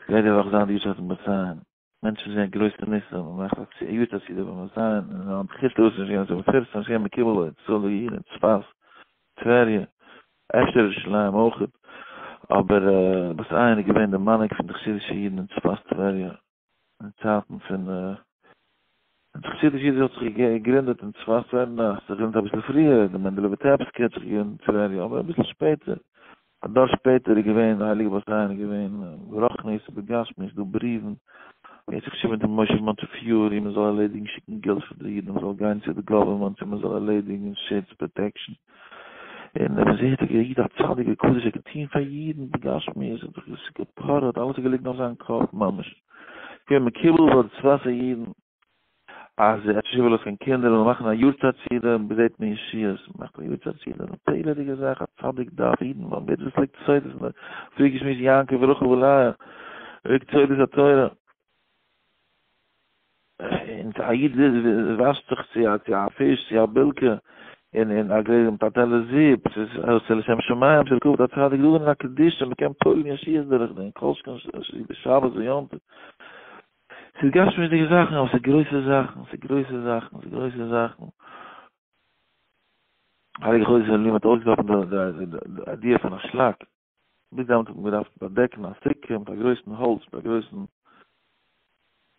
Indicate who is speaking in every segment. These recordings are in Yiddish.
Speaker 1: גייט די וואך זיין די יארצייט פון בת עין, מענטשן זעען גרויסע ניסים, מען מאכט א יארצייט סעודה ביים בת עין, און היינט חוץ לארץ איז נישט געווען אזוי מפורסם, ס'איז געווען מקובל אויף צאלע אידן אין צפת, טבריה, אפשר ירושלים אויכעט, אבער בת עין איז געווען די מנהיג פון די חסידישע אידן אין צפת טבריה, אין צייטן פון די חסידישע אידן האט זיך געגרינדעט אין צפת טבריה, ניין, ס'האט זיך געגרינדעט אביסל פריער, די מענדעלע וויטעפסקער האט זיך געגרינדעט אין טבריה, אבער אביסל שפעטער, א דור שפעטער איז געווען די הייליגע בת עין איז געווען ברוחניות ובגשמיות, דא בריוון, ווי ער האט זיך געשריבן מיט ר' משה מאנטעפיורי מען זאל ערלעדיגן שיקן געלט פאר די אידן, מען זאל גיין צו די גאווערמענט און מען זאל ערלעדיגן שוץ protection, און מען זעט א איד א צדיק וקדוש האט געטון פאר אידן בגשמיות, האט זיך געפארעט, אלעס איז געליגן אויף זיין קאפ ממש, געווען מקובל ביי די צפת'ער אידן. אז ער האט נישט איבערגעלאזט קיין קינדער זאל מען מאכן א יארצייט סעודה און זעט מען ישועות, מען מאכט א יארצייט סעודה, א פלא'דיגע זאך, א צדיק דארף אידן, ווייל ווער דאס ליגט סודות אין די, פריער געשמועסט יעקב ורחל ולאה, ליגט סודות התורה, און א איד וואשט זיך צו א צו א פיש צו א בילקע, און און א גלעזל מיט א טעלער זופ, ס'איז לשם שמים, ס'איז לכבוד הצדיק, דא זענען א קדושה, מען קען פועל'ן ישועות דורך דעם, כל שכן שבת ויום טוב. ס'איז גשמיות'דיגע זאכן, אבער ס'איז גרויסע זאכן, ס'איז גרויסע זאכן, ס'איז גרויסע זאכן. הייליגע חוזה לובלין האט אויסגעטראפן די די idea פון א שלאק. ביז דעמאלט האט מען געדארפט באדעקן א סוכה מיט א גרויסן האלץ, מיט א גרויסן.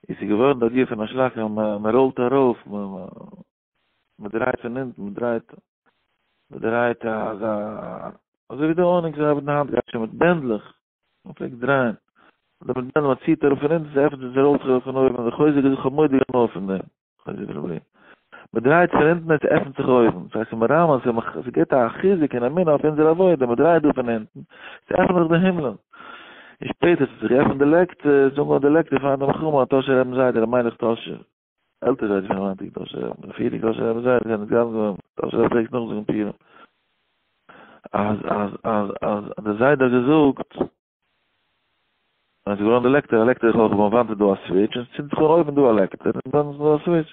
Speaker 1: איז ס'געווארן די idea פון א שלאק אז מען ראולט ארויף, מען דרייט פון אונטן, מען דרייט, מען דרייט אזא, אזוי ווי די awnings ארבעטן היינט, גייט שוין מיט בענדלעך. מען פלעגט דרייען, אדער מיט בענדל מען ציט אראפ פון אונטן ס'עפענט זיך ס'ראולט זיך אראפ פון אויבן, דער חוזה געזאגט כ'האב מורא'דיג הנאה פון דעם, חוזה לובלין, מען דרייט פון אונטן און ס'עפענט זיך אויבן, ס'הייסט ס'מרמז ס'געבט א חיזוק און אמונה אויף אונזער עבודה, מען דרייט דא פון אונטן, ס'עפענט זיך די הימלען, און שפעטער ס'האט זיך געעפענט די לעקטער, זאגן אן די לעקטער פאר די מלחמה האט טאהשער רבי'ן זיידע ר' מיילעך טאהשער, עלטער זיידע פון היינטיגן טאהשער רבי'ן, דער פריערדיגע טאהשער רבי זיידע זענען נתגדל געווארן, טאהשער רבי פלעגט נאכזאגן פורים. אז אז אז אז דער זיידע האט געזאגט אז געווארן די לעקטער, א לעקטער איך אויך ביים וואנט איז דא א switch און ס'צינדט זיך אן אויבן דא א לעקטער און דאן איז דא א switch.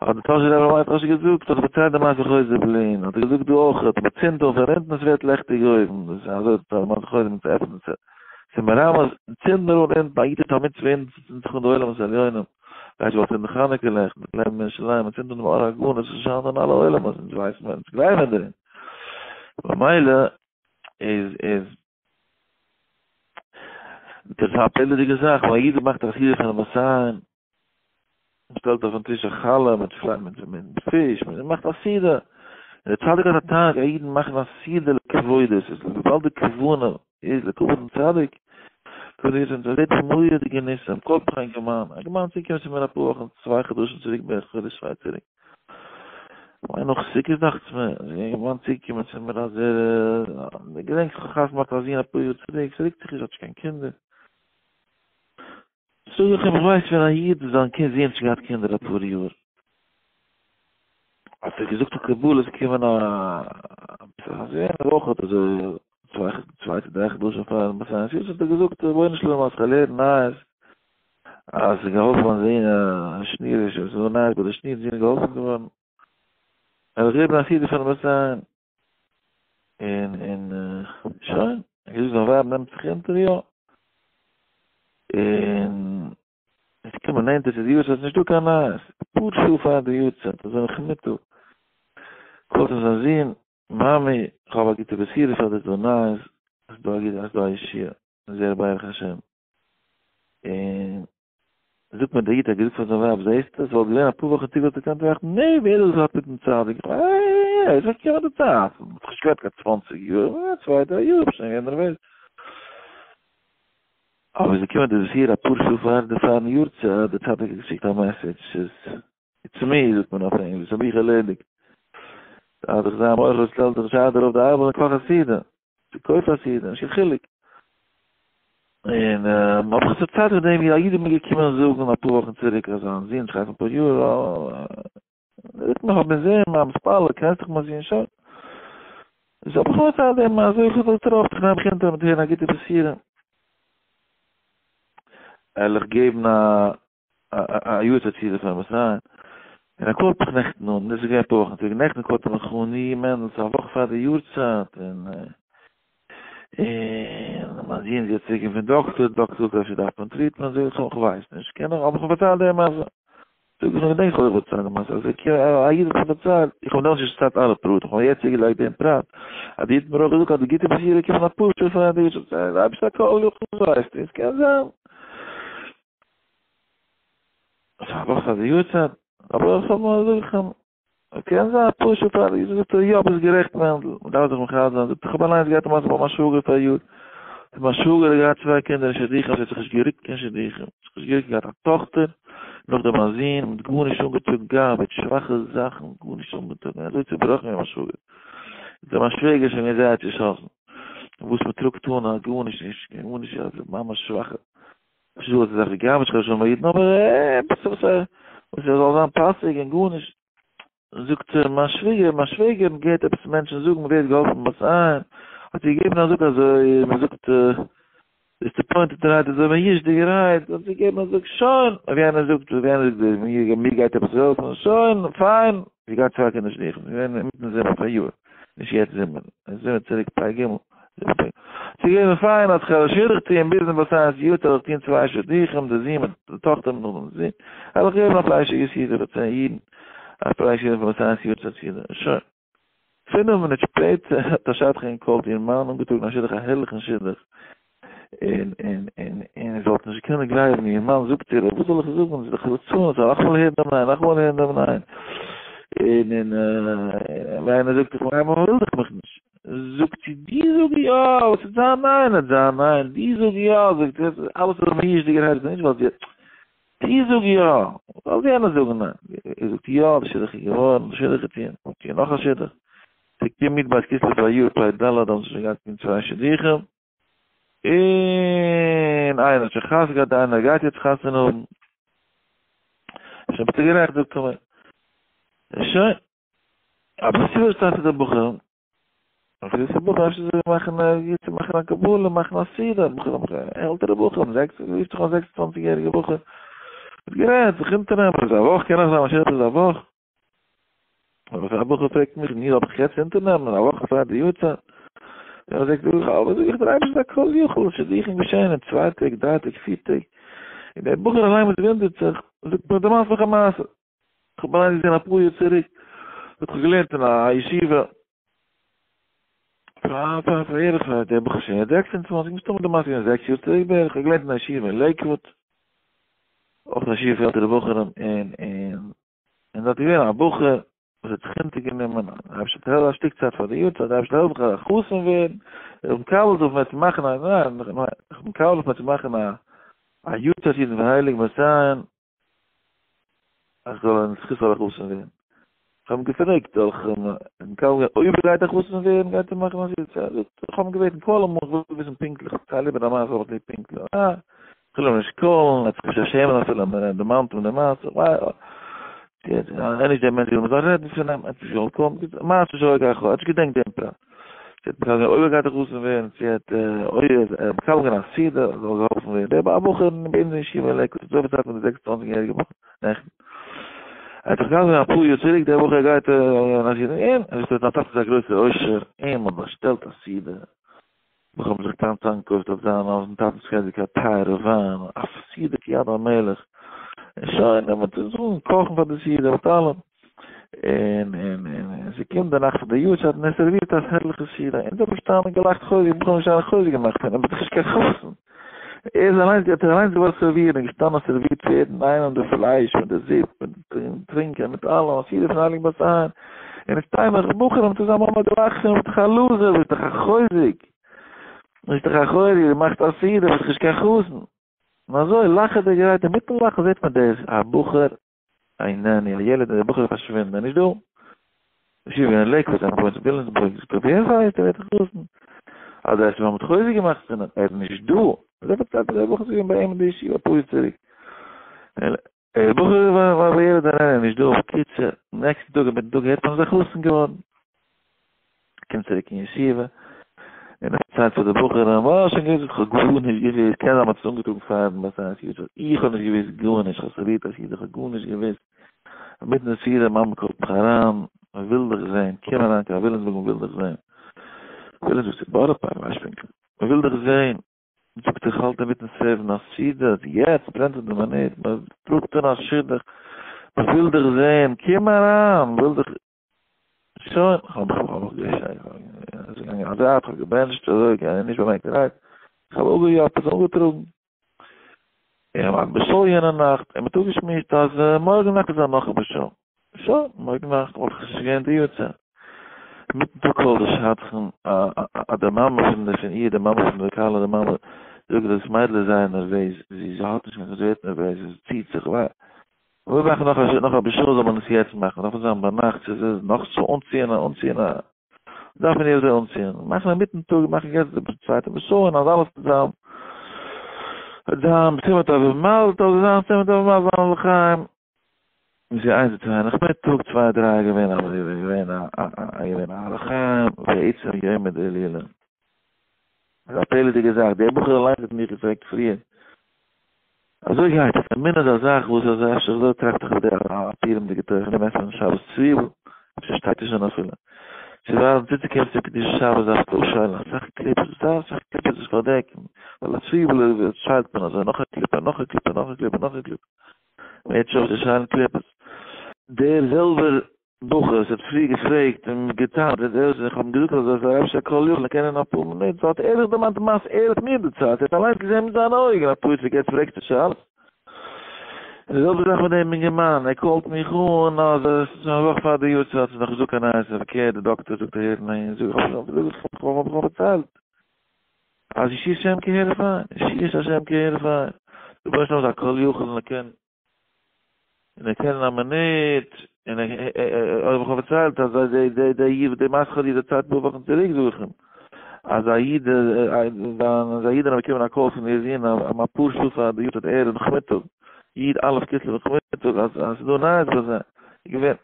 Speaker 1: האט די טאהשער רבי מיילעך טאהשער געזאגט האט ער פארציילט די מעשה חוזה לובלין האט ער געזאגט דא אויך אז מ'צינדט אן פון אונטן עס ווערט לעכטיג אויבן דאס איז אזוי האט די מעשה חוזה מיט עפענען ס'איז מרמז צינד מיר אן אונטן א איד טוט א מצוה אונטן ס'צינדט זיך אן די עולמות עליונים גייט שוין צינדן חנוכה לעכט, מיר גלייבן אין ירושלים, מען צינדט אן דעם אור הגנוז, עס שיינט אין אלע עולמות, אונז ווייסן מיר, אונז גלייבן דערין. ממילא איז איז דאס א פלא'דיגע זאך, ווען א איד מאכט א סעודה פונעם באסיין, מען שטעלט אויפן טיש א חלה מיט פלייש מיט מיט פיש, מען מאכט א סעודה, און דער צדיק האט א טענה אז אידן מאכן א סעודה לכבודו, עס איז וויבאלד די כוונה איז לכבוד דעם צדיק, כבוד איז און זעט מורא'דיגע ניסים, כל פ א אינגערמאן, א אינגערמאן צוגעקומען צו מיר אפאר וואכן, צוויי חדשים צוריק בערך, חודש צוויי צוריק, כ'מיין נאך סוכות דאכט זיך מיר, איז א אינגערמאן צוגעקומען צו מיר אז ער, געדענק איך האב חתונה געמאכט א זון אפאר יאר צוריק, ס'רוקט זיך נישט, האט נישט קיין קינדער. זאג איך אים, איך ווייס פון א איד וואס זיין קינד זון האט שוין געהאט קינדער אפאר יאר, האט ער געזאגט א קבלה איז געקומען א עפעס א וואך האט אזוי צוויי צוויי צו דריי חדשים פארן באסיין סיוס האט ער געזאגט רבונו של עולם אז כ'וועל הערן נייעס אז ס'איז געהאלפן מיין זון א שניר איז דא נייעס ביי די שניר זון איז געהאלפן געווארן וועל איך געבן א סעודה פארן באסיין און און שוין ער האט געזאגט זיין ווייב נעמט זיך אונטער יא און עס קומען נענטער צו די יארצייט איז נישטא קיין נייעס, אפאר שעה פאר די יארצייט אזוי נאכמיטאג קאלט אים זיין זון, מאמי איך האב א גוטע בשורה פאר דיר, ס'דא נייעס, עס איז דא א גוטע, עס איז דא א ישועה, זרע ברך השם, און זאגט מיר דער איד האט געזאגט פאר זיין ווייב, זעסטו, עס וואלט געווען אפאר וואכן צוריק וואלט ער געקענט טראכטן, נע ווער דאס האט מיטן צדיק, אה עס וועט קומען די צייט, מען האט זיך נישט געהערט קיין צוואנציג יאר, צוויי דריי יאר, שוין געווען נערוועז. אבער איז געקומען די בשורה אפאר שעה פאר די פארן יארצייט, די צדיק האט געשיקט א message, ס'איז it's me זאגט מען אויף ענגליש, האב איך ערלעדיגט, אז איך זיי מוחל שטעל זיך נישט איידער אויף די ארבעט און קאך א סעודה, צו קויף א סעודה, נישט קיין חילוק. און האב איך פארציילט פון דעם ווי א איד איז מיר געקומען זאגן אפאר וואכן צוריק אז זיין זון שרייט אפאר יאר, זאגט מיר כ'האב אינזין מיין מתפלל, קענסט דאך מיין זון שוין. איז האב איך פארציילט דעם אזוי איך האב געטראכט איך נעם מיך אונטער מיט הערן א גוטע בשורה. על איך געבן א א יארצייט סעודה פאר מסיים. און ער קאלט מיך נעכטן אן, דאס איז געווען אפאר וואכן צוריק, נעכטן קאלט ער מיך אן, נו מענדל ס'איז א וואך פאר די יארצייט און און מיין זון. זון איז יעצט צוריק פון דאקטאר, דאקטאר זאגט אפשר דארף מען treatment, זאג איך אים כ'ווייס נישט, קען איך, האב איך אים פארציילט די מעשה. זאג איך אים געדענק איך האב דיך פארציילט די מעשה, אז א איד האט מיר פארציילט, איך האב דעמאלטס נישט פארציילט אלע פרטים, איך האב יעצט צוגעלייגט דעם פרט, אז די איד האט מיר אויך געזאגט אז די גוטע בשורה קומט אפאר שעה פאר די יארצייט, די אייבערשטער א כל יכול ווייסט, עס קען זיין. ס'איז א וואך פאר די יארצייט, אבער איך האב נאר זאג איך אים, קען זיין פשוט פאר די זאגט ער יא ביסט גערעכט מענדל, מען דארף זיך מחזק זיין, זאגט איך האב אליינס געהאט א מעשה ביי מיין שוואגער פאר יאר, מיין שוואגער האט געהאט צוויי קינדער אין שידוכים, ס'האט זיך נישט גערוקט קיין שידוכים, זיך נישט גערוקט, געהאט א טאכטער, נאכדעם א זון, מיט גארנישט אנגעטראגן, garbage, שוואכע זאכן, גארנישט אנגעטראגן, אזוי צובראכן ווי מיין שוואגער, זאגט ער מיין שוועגער איז שוין געווען זייער צושאסן, וואס מען טראגט אן א גארנישט נישט, גארנישט, ממש שוואכע. נישט דא אזא זאך ווי garbage חס ושלום ביי אידן אבער עפעס וואס וואס עס זאל זיין פאסיג און גארנישט. זאגט זי מיין שוויגער מיין שוועגער האט געהערט עפעס מענטשן זאגן ווערט געהאלפן בת עין האט זי געגעבן א זאג אזוי מען זאגט דיסעפוינטעדערהייט אזוי מיואש'דיגערהייט האט זי געגעבן א זאג שוין ווי איינער זאגט ווי איינער זאגט מיר מיר גייט עפעס העלפן שוין פיין זי גייט צוויי קינדער שידוכים געווען אינמיטן זומער פאריאר נישט יעצט זומער זומער צוריק פ ג ס'איז געווען פיין אז כ'וועל א שידוך טוהן ביזן באסיינס יאר וועל איך טוהן צוויי שידוכים די זון מיט די טאכטער מיט נאכדעם די זון וועל איך געבן א פליישיגע סעודה פאר צען אידן א פליישיגע פון באסיינס יאר צו סעודה און שוין. פינף מינוט שפעטער האט א שדכן געקאלט איר מאן אנגעטראגן א שידוך א הערליכן שידוך און און און און זי וואלט נישט געקענט גלייבן איר מאן זאגט איר וואס זאל איך זאגן ס'איז דאך ליצנות נאכאמאל הערן דעם ניין נאכאמאל הערן דעם ניין און און ווען איינער זאגט איך וויל דאך מיך נישט זאגט זי, דו זאג יא, וואס וועט זיין ניין וועט זיין ניין, דו זאג יא, זאגט ער, אלעס איז מיואש'דיגערהייט, נישט ווייל זי האט, דו זאג יא, ווייל יענער זאגן ניין, ער זאגט יא, די שידוך איז געווארן, די שידוך איז טוהן, אקעי נאך א שידוך, ס'קומט מיט בית כסלו פאר יאר פ ד האבן זיי שוין געהאט געטוהן צוויי שידוכים, און איינער האט שוין חתונה געהאט, איינער גייט יעצט חתונה האבן, שוין ביסטו גערעכט זאגט ער מיר, שוין. אבער סיבה שטייט צו די בחורים, אפילו ס'איז בחור אפשר זאל ער מאכן א יעצט מאכן א קבלה מאכן א סעודה בחורים עלטערע בחורים זעקס רופט זיך אן 26 יעריגע בחור האט גערעדט זיך אונטערנעמען איז א וואך קען אויך זיין א שידוך איז א וואך אבער א בחור פרעגט מיך ני זאל איך יעצט אונטערנעמען א וואך פאר די יארצייט ער זאגט איך אבער זאג איך דער אייבערשטער איז א כל יכול שידוכים געשען אין צוויי טעג דריי טעג פיר טעג און דער בחור אליין וואס וואונדערט זיך זאגט מיר דערמאנסט מיך א מעשה איך האב אליין געזען אפאר יאר צוריק, האט איך געלערנט אין א ישיבה, פאר פאר פאר בערך פאר דער בחור שוין 26, מסתמא די מעשה געווען זעקס יאר צוריק בערך, איך האב געלערנט אין א ישיבה אין לעיקוואוד, אויך א ישיבה פאר עלטערע בחורים, און און און דארט איז געווען א בחור וואס האט זיך אונטערגענומען, א אייבערשטער העלפן א שטיק צייט פאר די יארצייט, די אייבערשטער העלפן איך זאל א חתן ווערן, איך בין מקבל אויף מיר צו מאכן א, ניין, איך בין מקבל אויף מיר צו מאכן א א יארצייט אידן פון הייליג באסיין, איך זאל אין זכות זאל איך חתן ווערן. איך האב אים געפרעגט, זאל איך אים מקבל ווערן, אויב ער גייט א חתן ווערן, גייט ער מאכן א זיצה. ער זאגט, איך האב אים געבעטן call אים אן, איך וויל וויסן פונקטליך, פארצייל איבער די מעשה, האב איך ליב פונקטליך. אה, איך וויל אים נישט call ן, ער וועט זיך נישט שעמען אפילו, מען דערמאנט אים די מעשה. ער איז נישט דער מענטש ווי מען זאל רעדן פון אים, ער האט נישט געוואלט call ן. מעשה שהיה כך היה, ער האט נישט געדענקט דעם פרט. צו ער האט מקבל געווען אויב ער גייט א חתן ווערן, צו ער האט אויב ער האט מקבל געווען א סעודה זאל געהאלפן ווערן, דער בחור אין אונזער ישיבה אין לעיקוואד, אזוי פארציילט מיר די 26 יעריגע בחור נעכטן, ער האט זיך מקבל געווען אפאר יאר צוריק, דער בחור גייט א סעודה, און ער זאגט אז זיין טאטע איז א גרויסער עושר, און מען האט באשטעלט א סעודה, בחורים האבן זיך טאנץ איינגעקויפט אויף זיין אויפן טאטנ'ס credit card טייערע וויין, א סעודה כיד המלך, און שוין, און מען האט אנגעהויבן קאכן פאר די סעודה מיט אלעם. און און און ס'קומט די נאכט פון די יארצייט און ער סערווירט א הערליכע סעודה און זיי האבן געשטאנען און געלאכט חוזק בחורים געשטאנען חוזק געמאכט פון אים ביסט דאך נישט קיין חתן ער איז אליינס האט ער אליינס געוואלט סערווירן און געשטאנען סערווירט פאר יעדן איינעם די פלייש מיט די זופ מיט די טרינקען מיט אלעם א סעודה פון הייליגן בת עין און עס שטייען נאך בחורים צוזאמען האבן געלאכט פון אים ביסט דאך א loser ביסט דאך א חוזק ביסט דאך א חוזק דו מאכסט א סעודה ביסט דאך נישט קיין חתן און אזוי לאכעדיגערהייט אינמיטן לאכן זעט מען דער א בחור איננו, א ילד דער בחור איז פארשווינדען, נישט דא. ישיבה אין לעיקוואד, זיין וואוינט אין וויליאמסבורג, זאגט ער, ווער ווייסט, ער ווערט א חתן. אז ער האט שוין מיט חוזק געמאכט פון אים, ער איז נישט דא. אזוי פארציילט ער, דער בחור איז געווען ביי אים אין די ישיבה אפאר יאר צוריק. דער בחור איז הילד איננו, נישט דא. בקיצור, נעקסטן טאג אינמיטן טאג הערט מען אז ער איז א חתן געווארן. קומט צוריק אין ישיבה, און ער פארציילט פאר די בחורים, אה, שוין געוואוסט, איך האב גארנישט געוואוסט, קען זיין מ'האט עס אנגעטראגן פאר אים ביי זיין ישיבה, איך האב נישט געוואוסט גארנישט, איך האב סערווירט א סעודה, איך האב גארנישט געוואוסט, אינמיטן די סעודה, מאמע call ט מיך אריין, מען וויל דיך זען, קום אריין קיין וויליאמסבורג, מען וויל דיך זען, וויליאמסבורג צו בארא פארק, ווייסט פונקטליך, מען וויל דיך זען. זאגט איך האלט אינמיטן serve ן א סעודה, יעצט ברענט עס די מינוט, מען טראגט אן א שידוך, מען וויל דיך זען, קום אריין, מען וויל דיך, שוין, כ'האב מיך כ'האב מיך געגאנגען א זייט, כ'האב געבענטשט אזוי, נישט באמערקט די רייד, כ'האב אפגעיאפעט און אנגעטראגן. און מ'האט באשאו יענע נאכט, און מ'האט אפגעשמועסט אז מארגן נאכט איז דא נאך א באשאו. שוין, מארגן נאכט וואלט איך נישט געווען די יארצייט. אינמיטן טאג call ט די שדכן אז די מאמע פון די פון איר, די מאמע פון די כלה, די מאמע זאגט דאס מיידל איז זייער נערוועז, זי האט נישט קיין, זי ווערט נערוועז, זי ציט זיך, וויי. מ'וויל מאכן נאך א נאך א באשאו זאל מען עס יעצט מאכן, דארף עס זיין ביינאכט, ס'איז נאך צו אנציען א אנציען א. דארף מען איר אזוי אנציען, מאכן אינמיטן טאג, מאכן יעצט די צווייטע באשאו און אז אלעס וועט זיין, וועט זיין סימן טוב ומזל טוב, זיין סימן טוב ומזל זיין לחיים. און ס'איז איינס צוויי נאכמיטאג, צוויי דריי געווען א געווען א א געווען א לחיים, בעצם יומא דהילולא. ס'איז א פלא'דיגע זאך, דער בחור אליינס האט מיך געפרעגט פריער, אזוי גייט עס, אמונה איז א זאך וואס אז אפשר אזוי טראכט איך אויף די א פורימ'דיגע תוכן, נעם עפענען שבת צוויבל, אפשר שטייט עס שוין אפילו. צו ווייזן צוצוקומען צום קדושת שבת דארפסטו אפשיילן אסאך קליפות, זייער אסאך קליפות זיך פארדעקן, ווייל א צוויבל שיילט מען אזוי נאך א קליפה, נאך א קליפה, נאך א קליפה, נאך א קליפה, מען הערט נישט אויף צו שיילן קליפות. דער זעלבער בחור וואס האט פריער געפרעגט און געטענה'ט אז ער איך האב אים געזאגט אז ער איז א רבש ע כל יכול און קען אין אפאר מינוט, האט ער זיך דערמאנט מעשה ער האט מיר דערציילט, ער האט אליינס געזען מיט זיינע אויגן א פסוק, יעצט פרעגסטו שאלות? די זעלבע זאך מיט דעם אינגערמאן, ער call ט מיך אן אז עס איז שוין א וואך פאר די יארצייט, ס'איז נאך נישט דא קיין נייעס, פארקערט די דאקטער זאגט אהער און אהין, זאג איך איך האב אים פארציילט אז ישועת השם כהרף עין, ישועת השם כהרף עין, דער רבונו של עולם איז א כל יכול און ער קען און ער קען אין א מינוט, און ער האב איך אים פארציילט אז די די די איד די מעשה האט דיר דערציילט אפאר וואכן צוריק זאג איך אים אז א איד אז א איד האט באקומען א call פון איר זון אז אפאר שעה פאר די יארצייט ערב נאכמיטאג י א כסלו נאכמיטאג אז אז ס'איז דא נייעס ביי זיי געווען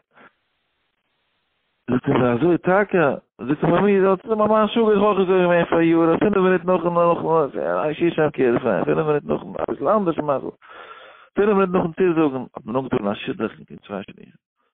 Speaker 1: זאגט ער מיר אזוי טאקע? זאגט ער מיר האט מיין מאן שגץ אויך אזוי געווען פאריאר אז פינף מינוט נאכן נאכן א שישא קער פאר פינף מינוט נאכן אביסל אנדערש מזל פינף מינוט נאכן צוזאגן האט מען אנגעטראגן א שידוך און צוויי שידוכים.